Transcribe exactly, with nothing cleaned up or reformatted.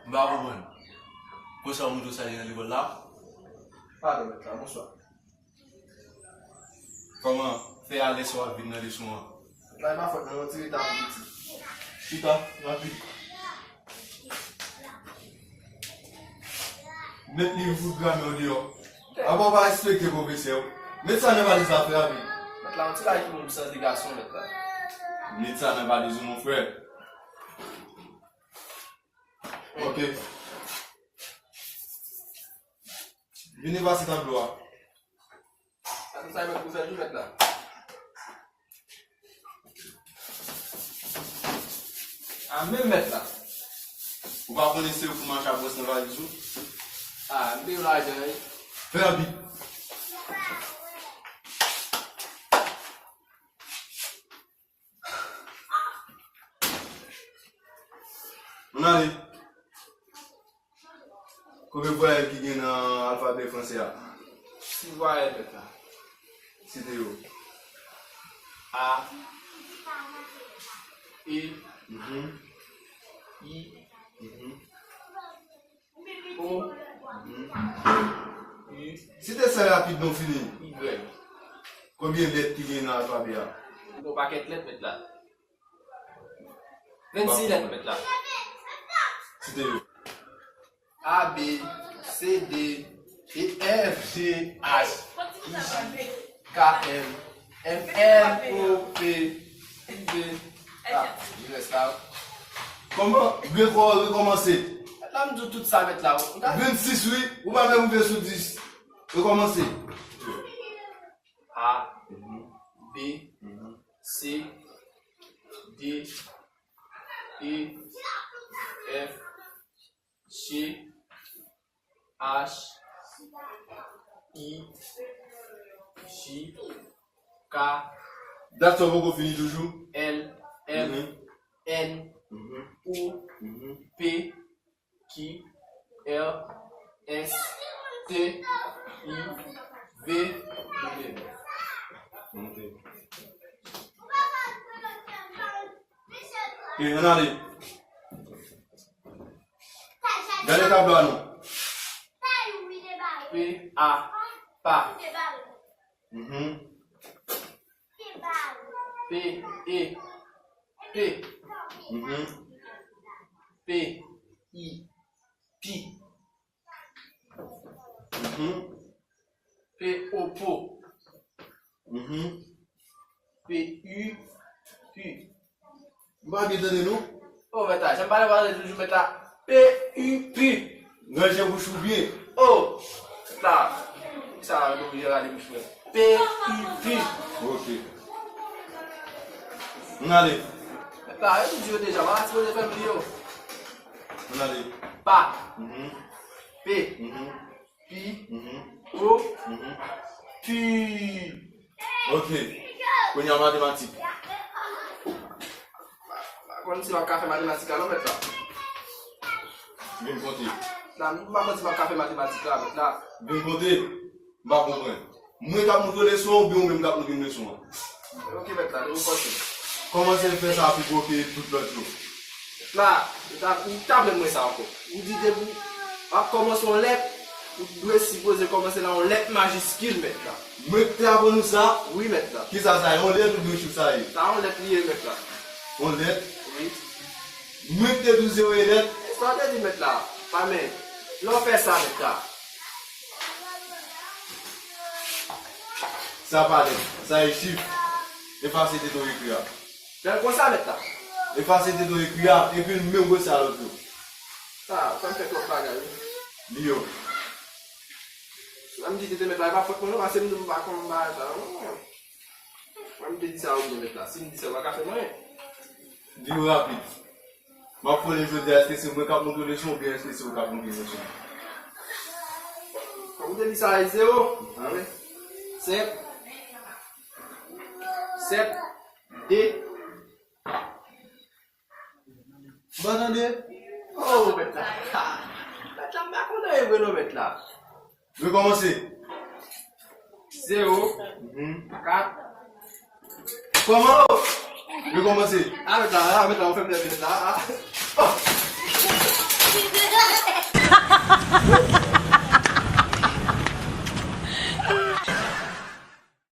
M pa konprann. Konsa w montre w sa li nan lekòl la? Padon, mèt la, bonswa. Kòman fè alèz w ap vin nan leson an? Mèt la, e pa fòt mwen, yon ti reta tou piti. Chita, rapid. Met liv gramè w deyò. Apa w pa respekte pwofesè w? Met sa nan valiz la, frè, rapid. Mèt la, yon ti bagay ki pou m santi gason, mèt la. Met sa nan valiz ou, mon frè. Ok. Vin efase tablo a. Sa se sa mwen pou fè tou, mèt la. A, men mèt la. Ou pa konnen se ou pou mache a bwès nan valiz ou? A, m te yo ladan, wi. Fè rapid. Ann ale. Konbyen vwayèl ki gen nan alfabè fransè a? Sis vwayèl, mèt la. Site yo. A, E, mhm, I, mhm, O, mhm, U. Site sa rapid, non, fini. Y. Konbyen lèt ki gen nan alfabè a? Yon pakèt lèt, mèt la. Vennsis lèt, mèt la. Site yo. A, B, C, D, E, F, G, H, I, J, K, L, M, N, O, P, Q, V, K. Li rès la. Kòman? Grekò, rekòmanse. La m di w tout sa, mèt la. Vennsis, wi. Ou pa menm rive sou dis. Rekòmanse. A, B, C, D, E, F, G, H, I, J, K. Dat sa w poko fini toujou? L, M, mhm, N, mhm, O, mhm, P, Q, R, S, T, U, V, W. Ok. E, ann ale. Gade tablo a non. P, A, pa. Mhm. P, E, pe. Mhm. P, I, pi. Mhm. P, O, po. Mhm. P, U, pu. M pa byen tande, non. O, mèt la, jan m pale, pale toujou, mèt la. P, U, pu. Ranje bouch ou byen. O, mèt la. Sa, nou oblije rale bouch mwen. P, U, pu. Ok. Ann ale. Mèt la, yo tou di yo deja, pa sipoze fè m li yo. Ann ale. Pa. Mhm. P. Mhm. Pi. Mhm. O. Mhm. Pi. Ok. Kounye a matematik. Pa konn si m ap ka fè matematik la non, mèt la. Vin konte. La, m pa konn si m ap ka fè matematik la, mèt la. Vin konte. M pa konprann. Mwen k ap montre w leson an oubyen ou menm k ap montre m leson an? Ok, mèt la, nou konprann. Kòmanse fè sa pi gwo ke tout lòt yo. Mèt la, ou ta, ou ta vle mwen sa ankò. Ou di depi w ap kòmanse yon lèt, ou dwe sipoze kòmanse nan yon lèt majiskil, mèt la. Mwen k te aprann ou sa? Wi, mèt la. Kisa sa ye? Yon lèt oubyen yon chif sa ye? Sa yon lèt li ye, mèt la. Yon lèt? Wi. Mwen k te di w zewo e lèt? E sa w te di, mèt la? Pa men, lè w fè sa, mèt la. Sa pa lèt, sa e chif. Efase tèt ou ekri a. Fè l konsa, mèt la. Efase tèt ou ekri a, epi l menm wè sa lòt yo. Sa, sa m fè twòp bagay, wi. Li yo. Sa m di tete mèt la, e pa fòt mwen non, paske m di m pa konn bagay sa, non. Mwen m te di sa ou byen mèt la. Si m di sa, ou pa ka fè m anyen. Di yo rapid. M ap konnen jodi a, èske se mwen k ap montre w leson oubyen èske se ou k ap montre m leson? Kòm ou te di sa, e zewo. Senk. Sèt. De. M pa tande. Oh, mèt la. Mèt la, m pa konn anyen vre non, mèt la. Rekòmanse. Zewo. Mhm. Kat. Kòman? Rekòmanse. A, mèt la, a, mèt la, ou fè m nève, mèt la, a.